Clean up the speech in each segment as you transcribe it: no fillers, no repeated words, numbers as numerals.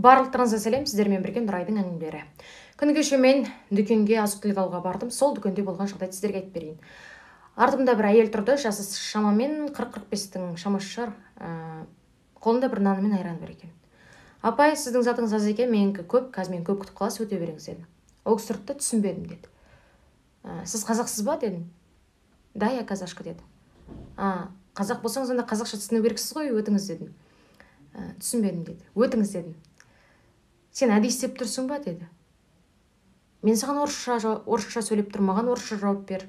Барлықтарыңызға сәлем, сіздермен бірге Нұрайдың әңгімелері. Күні кеше мен дүкенге азық-түлік алуға бардым. Сол дүкенде болған жағдайды сіздерге айтып берейін. Артымда бір әйел тұрды, жасы шамамен 40-45-тің шамасы шығар. Қолында бір наны мен айран бар екен. Апай, сіздің затыңыз аз екен, менікі көп, қазір мен көп күтіп қаласыз, өте беріңіз деді. Ол кісі тұрды да, түсінбедім деді. Сіз қазақсыз ба дедім. Да, я казашка деді. Қазақ болсаңыз, онда қазақша түсіну керексіз ғой, өтіңіз дедім. Түсінбедім деді. Өтіңіз дедім. Сен әдейі істеп тұрсың ба деді. Мен саған орысша сөйлеп тұрмын, маған орысша жауап бер.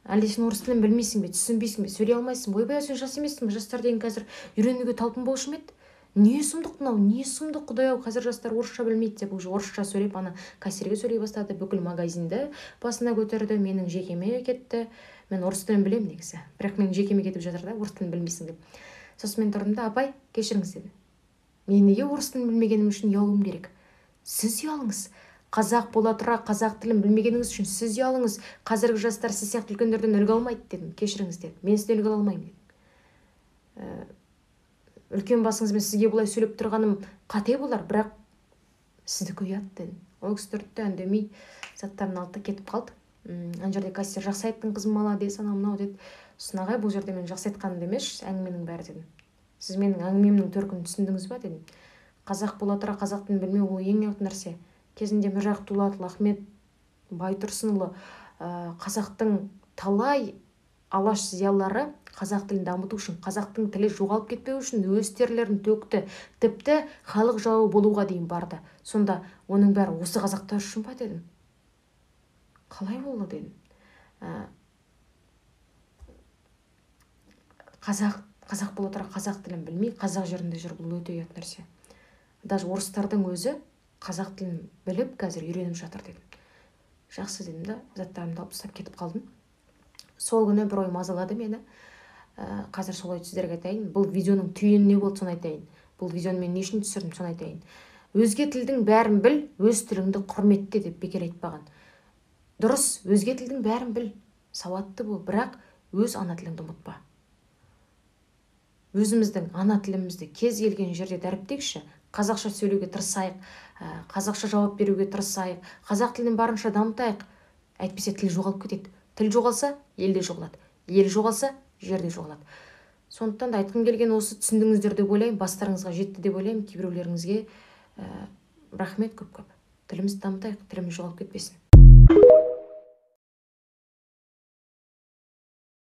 Әлде сен орыс тілін білмейсің бе, түсінбейсің бе, сөйлей алмайсың ба? Ойбай, сен жас емессің бе? Жастар деген қазір үйренуге талпынбаушы ма еді? Не сұмдық мынау, не сұмдық, құдай ау, қазір жастар орысша білмейді деп уже орысша сөйлеп, ана кассирге сөйлей бастады, бүкіл магазинді басына көтерді, менің жекеме кетті. Мен орыс тілін білемін негізі, бірақ менің жекеме кетіп жатыр да, орыс тілін білмейсің деп. Сосын мен тұрдым да, апай, кешіріңіз дедім. Мен неге орыс тілін білмегенім үшін ұялуым керек? Сіз ұялыңыз. Қазақ бола тұра қазақ тілін білмегеніңіз үшін сіз ұялыңыз. Қазіргі жастар сіз сияқты үлкендерден үлгі алмайды дедім. Кешіріңіз дедім. Мен сізден үлгі ала алмаймын дедім. Үлкен басыңызбен сізге бұлай сөйлеп тұрғаным қате болар, бірақ сіздікі ұят дедім. Ол кісі тұрды да үндемей заттарын алды да кетіп қалды. Ана жерде кассир жақсы айттың қызым, молодец, анау мынау деді. Сосын ағай, бұл жерде мен жақсы айтқанымды емес, әңгіменің бәрі дедім. Сіз менің әңгімемнің төркінін түсіндіңіз ба дедім. Қазақ бола тұра қазақ тілін білмеу ол ең ұят нәрсе. Кезінде Міржақып Дулатұлы, Ахмет Байтұрсынұлы, қазақтың талай алаш зиялылары қазақ тілін дамыту үшін, қазақтың тілі жоғалып кетпеу үшін өз терлерін төкті, тіпті халық жауы болуға дейін барды. Сонда оның бәрі осы қазақтар үшін ба дедім. Қалай болды дедім. Қазақ бола тұра қазақ тілін білмей, қазақ жерінде жүр, бұл өте ұят нәрсе. Даже орыстардың өзі қазақ тілін біліп қазір үйреніп жатыр дедім. Жақсы дедім да, заттарымды алып тастап кетіп қалдым. Сол күні бір ой мазалады мені. Қазір сол ойды сіздерге айтайын. Бұл видеоның түйіні не болды, соны айтайын. Бұл видеоны мен не үшін түсірдім, соны айтайын. Өзге тілдің бәрін біл, өз тіліңді құрметте деп бекер айтпаған. Дұрыс, өзге тілдің бәрін біл, сауатты бол, бірақ өз ана тіліңді ұмытпа. Өзіміздің ана тілімізді кез келген жерде дәріптейікші, қазақша сөйлеуге тырысайық, қазақша жауап беруге тырысайық, қазақ тілін барынша дамытайық. Әйтпесе тіл жоғалып кетеді. Тіл жоғалса, ел де жоғалады. Ел жоғалса, жер де жоғалады. Сондықтан да айтқым келген осы, түсіндіңіздер деп ойлаймын, бастарыңызға жетті деп ойлаймын. Кейбіреулеріңізге рахмет көп-көп. Тілімізді дамытайық, тіліміз жоғалып кетпесін.